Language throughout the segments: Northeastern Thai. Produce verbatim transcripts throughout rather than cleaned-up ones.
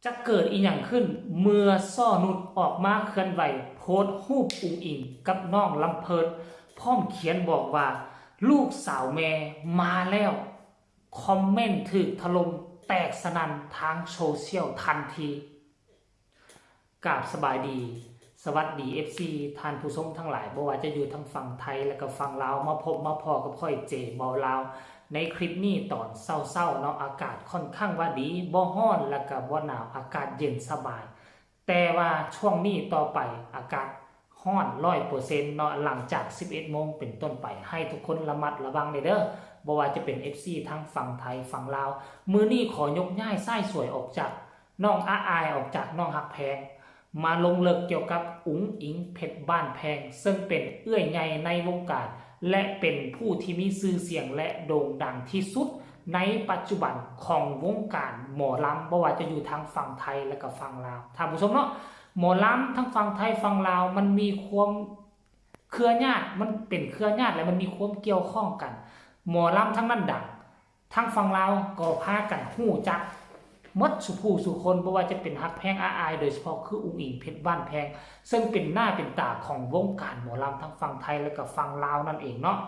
จะเกิดอีหยังขึ้นเมื่อซ้อนุชออกมาเคลื่อนไหวโพสต์รูปอุ๋งอิ๋งกับน้องลำเพลิน พร้อมเขียนบอกว่า ลูกสาวแม่มาแล้ว คอมเมนต์ถูกถล่มแตกสนั่นทางโซเชียลทันที กราบสบายดี สวัสดี เอฟซี ท่านผู้ชมทั้งหลาย บ่ว่าจะอยู่ทางฝั่งไทยและก็ฝั่งลาว มาพบมาพ้อกับข้อยเจเบาลาว ในคลิปนี้ตอนเช้าๆเนาะ อากาศค่อนข้างว่าดี บ่ร้อนและก็บ่หนาว อากาศเย็นสบาย แต่ว่าช่วงนี้ต่อไปอากาศร้อนร้อยเปอร์เซ็นต์เนาะ หลังจากสิบเอ็ดโมงเป็นต้นไป ให้ทุกคนระมัดระวังเด้อ บ่ว่าจะเป็น เอฟซี ทั้งฝั่งไทยฝั่งลาว มื้อนี้ขอยกย้ายชายสวยออกจากน้องอาอาย ออกจากน้องฮักแพง มาลงลึกเกี่ยวกับอุ๋งอิ๋งเพชรบ้านแพง ซึ่งเป็นเอื้อยใหญ่ในวงการ และเป็นผู้ที่มีชื่อเสียงและโด่งดังที่สุดในปัจจุบันของวงการหมอลำ บ่ว่าจะอยู่ทางฝั่งไทยและก็ฝั่งลาว ท่านผู้ชมเนาะ หมอลำทั้งฝั่งไทยฝั่งลาวมันมีความเครือญาติ มันเป็นเครือญาติและมันมีความเกี่ยวข้องกัน หมอลำทั้งนั้นดัง ทางฝั่งลาวก็พากันฮู้จักหมดสู่ผู้สู่คน บ่ว่าจะเป็นฮักแพงอาอาย โดยเฉพาะคืออุ๋งอิ๋งเพชรบ้านแพง ซึ่งเป็นหน้าเป็นตาของวงการหมอลำทั้งฝั่งไทยและก็ฝั่งลาวนั่นเองเนาะ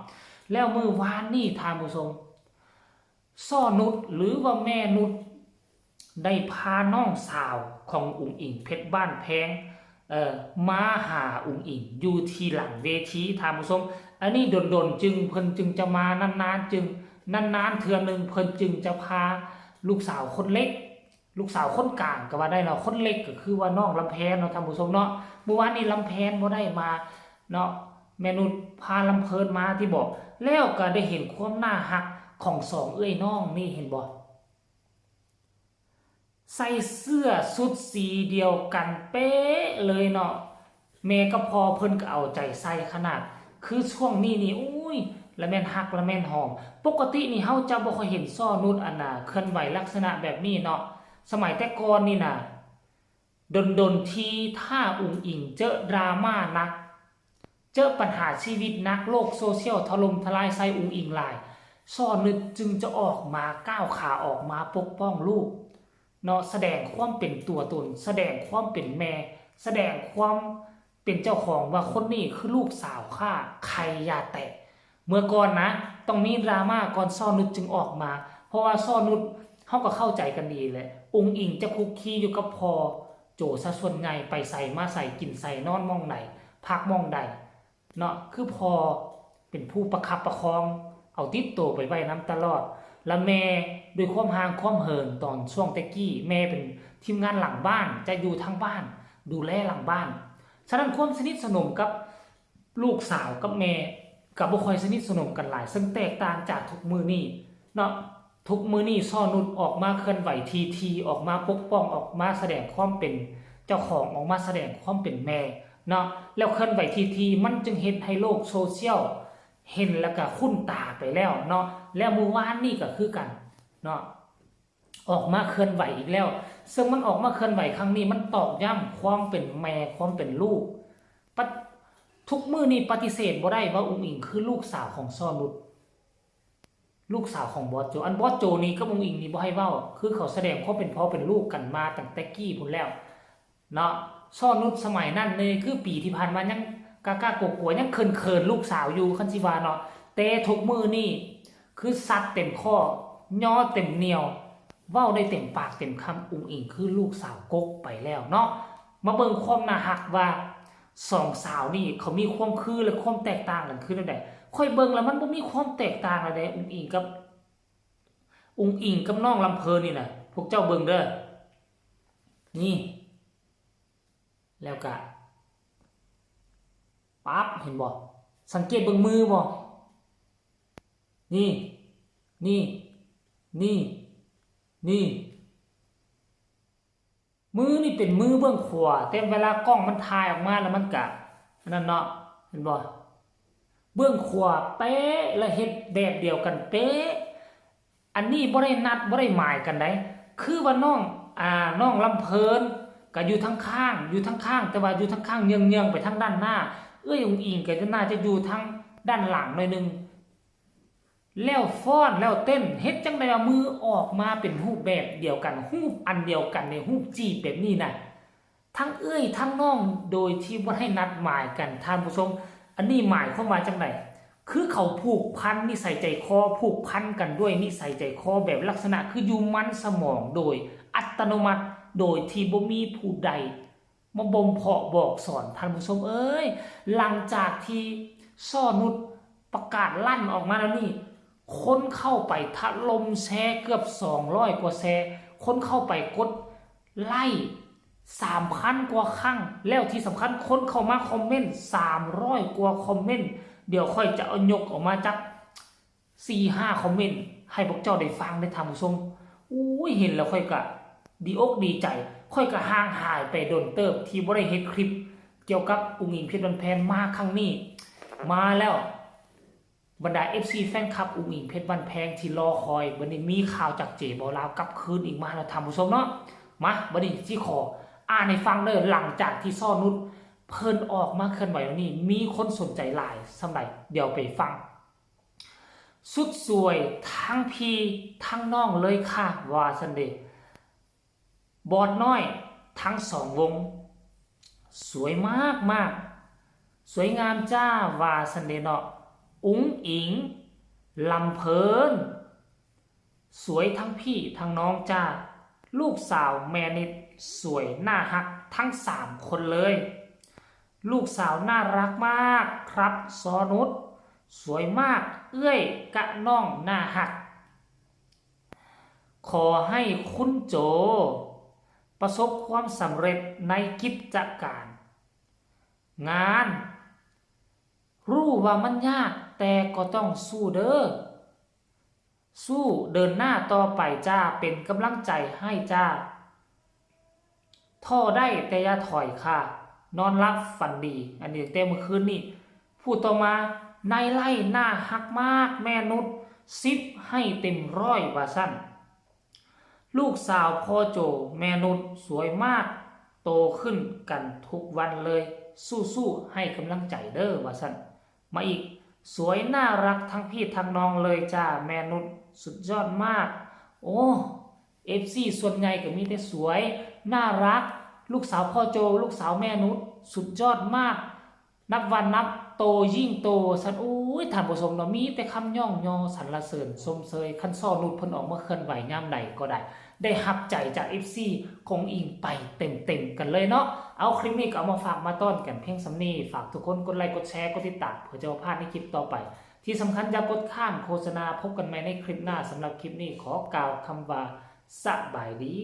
แล้วมื้อวานนี้ท่านผู้ชม ซ้อนุชหรือว่าแม่นุชได้พาน้องสาวของอุ๋งอิ๋งเพชรบ้านแพง เอ่อ มาหาอุ๋งอิ๋งอยู่ที่หลังเวทีท่านผู้ชม อันนี้ดนๆจึงเพิ่นจึงจะมา นานๆจึง นานๆเทื่อหนึ่งเพิ่นจึงจะพาลูกสาวคนเล็ก ลูกสาวคนกลางก็ว่าได้เนาะ คนเล็กก็คือว่าน้องลำแพนเนาะท่านผู้ชมเนาะ มื้อวานนี้ลำแพนบ่ได้มาเนาะ แม่นุชพาลำเพลินมาที่บอก แล้วก็ได้เห็นความน่าฮักของสองเอื้อยน้องนี่ เห็นบ่ ใส่เสื้อชุดสีเดียวกันเป๊ะเลยเนาะ แม่กับพ่อเพิ่นก็เอาใจใส่ขนาด คือช่วงนี้นี่ อุ้ย ละแม่นฮักละแม่นหอม ปกตินี่เฮาจะบ่ค่อยเห็นซ้อนุชอันน่ะเคลื่อนไหวลักษณะแบบนี้เนาะ สมัยแต่ก่อนนี่น่ะ ดนๆทีถ้าอุ๋งอิ๋งเจอดราม่าหนัก เจอปัญหาชีวิตหนัก โลกโซเชียลถล่มทลายใส่อุ๋งอิ๋งหลาย ซ้อนุชจึงจะออกมา ก้าวขาออกมาปกป้องลูกเนาะ แสดงความเป็นตัวตน แสดงความเป็นแม่ แสดงความเป็นเจ้าของว่าคนนี้คือลูกสาวข้า ใครอย่าแตะ เมื่อก่อนนะ ต้องมีดราม่าก่อนซ้อนุชจึงออกมา เพราะว่าซ้อนุช เฮาก็เข้าใจกันดีแหละ อุ๋งอิ๋งจะคุกคีอยู่กับพ่อโจซะส่วนใหญ่ ไปไสมาไส กินไส นอนหม่องใด พักหม่องใดเนาะ คือพ่อเป็นผู้ประคับประคอง เอาติดโตไปไว้นำตลอด และแม่ด้วยความห่างความเหินตอนช่วงแต่กี้ แม่เป็นทีมงานหลังบ้าน จะอยู่ทางบ้าน ดูแลหลังบ้าน ฉะนั้นความสนิทสนมกับลูกสาวกับแม่ก็บ่ค่อยสนิทสนมกันหลาย ซึ่งแตกต่างจากทุกมื้อนี้เนาะ ทุกมื้อนี้ซ้อนุชออกมาเคลื่อนไหวทีที ออกมาปกป้อง ออกมาแสดงความเป็นเจ้าของ ออกมาแสดงความเป็นแม่เนาะ แล้วเคลื่อนไหวทีที มันจึงเฮ็ดให้โลกโซเชียลเห็นแล้วก็คุ้นตาไปแล้วเนาะ แล้วมื้อวานนี้ก็คือกันเนาะ ออกมาเคลื่อนไหวอีกแล้ว ซึ่งมันออกมาเคลื่อนไหวครั้งนี้ มันตอกย้ำความเป็นแม่ ความเป็นลูก ปะ ทุกมื้อนี้ปฏิเสธบ่ได้ว่าอุ๋งอิ๋งคือลูกสาวของซ้อนุช ลูกสาวของบอสโจ อันบอสโจนี่กับอุ๋งอิ๋งนี่บ่ให้เว้า คือเขาแสดงความเป็นพ่อเป็นลูกกันมาตั้งแต่กี้พู้นแล้วเนาะ ซ้อนุชสมัยนั้นนี่คือปีที่ผ่านมายังกล้าๆกลัวๆ ยังเขินๆลูกสาวอยู่ คันสิว่าเนาะ แต่ทุกมื้อนี่คือซัดเต็มข้อ ย่อเต็มเหนี่ยว เว้าได้เต็มปากเต็มคำ อุ๋งอิ๋งคือลูกสาวกกไปแล้วเนาะ มาเบิ่งความน่าฮักว่าสองสาวนี่เขามีความคือและความแตกต่างกันคือแนวใด ข้อยเบิ่งแล้วมันบ่มีความแตกต่างเลยเด้ อุ๋งอิ๋งกับ อุ๋งอิ๋งกับน้องลำเพลินนี่นะ พวกเจ้าเบิ่งเด้อ นี่ แล้วก็ ปั๊บ เห็นบ่ สังเกตเบิ่งมือบ่ นี่ นี่ นี่ นี่ มือนี่เป็นมือเบื้องขวา แต่เวลากล้องมันถ่ายออกมาแล้วมันกะอันนั้นเนาะ เห็นบ่ เบื้องขวาเป๊ะ และเฮ็ดแบบเดียวกันเป๊ะ อันนี้บ่ได้นัดบ่ได้หมายกันได๋ คือว่าน้อง อ่า น้องลำเพลินก็อยู่ทางข้าง อยู่ทางข้าง แต่ว่าอยู่ทางข้างเยื้องๆไปทางด้านหน้า เอื้อยอุ๋งอิ๋งก็น่าจะอยู่ทางด้านหลังหน่อยหนึ่ง แล้วฟ้อนแล้วเต้น เฮ็ดจั่งใดว่ามือออกมาเป็นรูปแบบเดียวกัน รูปอันเดียวกัน ในรูปจีบแบบนี้นะ ทั้งเอื้อยทั้งน้อง โดยที่บ่ให้นัดหมายกัน ท่านผู้ชม อันนี้หมายความว่าจั่งใด คือเขาผูกพันนิสัยใจคอ ผูกพันกันด้วยนิสัยใจคอแบบลักษณะคืออยู่มันสมองโดยอัตโนมัติ โดยที่บ่มีผู้ใดมาบ่มเพาะบอกสอน ท่านผู้ชมเอ้ย หลังจากที่ซ้อนุชประกาศลั่นออกมาแล้วนี่ คนเข้าไปถล่มแชร์เกือบสองร้อยกว่าแชร์ คนเข้าไปกดไลค์สามพันกว่าครั้ง แล้วที่สำคัญคนเข้ามาคอมเมนต์สามร้อยกว่าคอมเมนต์ เดี๋ยวข้อยจะเอายกออกมาจักสี่ห้าคอมเมนต์ ให้พวกเจ้าได้ฟังได้ท่านผู้ชม อุ้ย เห็นแล้วข้อยกะดีอกดีใจ ข้อยกะห่างหายไปโดนเติบที่บ่ได้เฮ็ดคลิป เกี่ยวกับอุ๋งอิ๋งเพชรบ้านแพงมาครั้งนี้ มาแล้ว บรรดา เอฟซี แฟนคลับอุ๋งอิ๋งเพชรบ้านแพงที่รอคอย บัดนี้มีข่าวจากเจบ่าวลาวกลับคืนอีกมาแล้วท่านผู้ชมเนาะ มา บัดนี้สิขออ่านให้ฟังเด้อ หลังจากที่ซ้อนุชเพิ่นออกมาเคลื่อนไหวแล้วนี่ มีคนสนใจหลายส่ำใด เดี๋ยวไปฟัง สุดสวยทั้งพี่ทั้งน้องเลยค่ะ ว่าซั่นเด้ บอสน้อยทั้งสองวง สวยมากมาก สวยงามจ้า ว่าซั่นเด้เนาะ อุ๋งอิ๋ง ลำเพลิน สวยทั้งพี่ทั้งน้องจ้า ลูกสาวแม่นิด สวยน่าฮักทั้งสามคนเลย ลูกสาวน่ารักมากครับ ซ้อนุช สวยมาก เอื้อยกะน้องน่าฮัก ขอให้คุณโจ ประสบความสำเร็จในกิจการ งาน รู้ว่ามันยาก แต่ก็ต้องสู้เด้อ สู้เดินหน้าต่อไปจ้า เป็นกำลังใจให้จ้า ท้อได้แต่อย่าถอยค่ะ นอนหลับฝันดี อันนี้ตั้งแต่เมื่อคืนนี่ ผู้ต่อมา นายไล่น่าฮักมาก แม่นุช สิบให้เต็มร้อย ว่าซั่น ลูกสาวพ่อโจ แม่นุช สวยมาก โตขึ้นกันทุกวันเลย สู้ๆ ให้กำลังใจเด้อ ว่าซั่น มาอีก สวยน่ารักทั้งพี่ทั้งน้องเลยจ้า แม่นุช สุดยอดมาก โอ้ เอฟซี ส่วนใหญ่ก็มีแต่สวย น่ารัก ลูกสาวพ่อโจ ลูกสาวแม่นุช สุดยอดมาก นับวันนับโตยิ่งโต ซั่น โอ้ย ท่านผู้ชมเนาะ มีแต่คำย่องยอสรรเสริญชมเชย คันซ้อนุชเพิ่นออกมาเคลื่อนไหวยามใดก็ได้ ได้ฮับใจจาก เอฟซี ของอิงไปเต็มๆ กันเลยเนาะ เอาคลิปนี้ก็เอามาฝากมาต้อนกันเพียงส่ำนี้ ฝากทุกคนกดไลค์กดแชร์กดติดตาม เพื่อจะบ่พลาดในคลิปต่อไป ที่สำคัญอย่ากดข้ามโฆษณา พบกันใหม่ในคลิปหน้า สำหรับคลิปนี้ขอกล่าวคำว่าสบายดี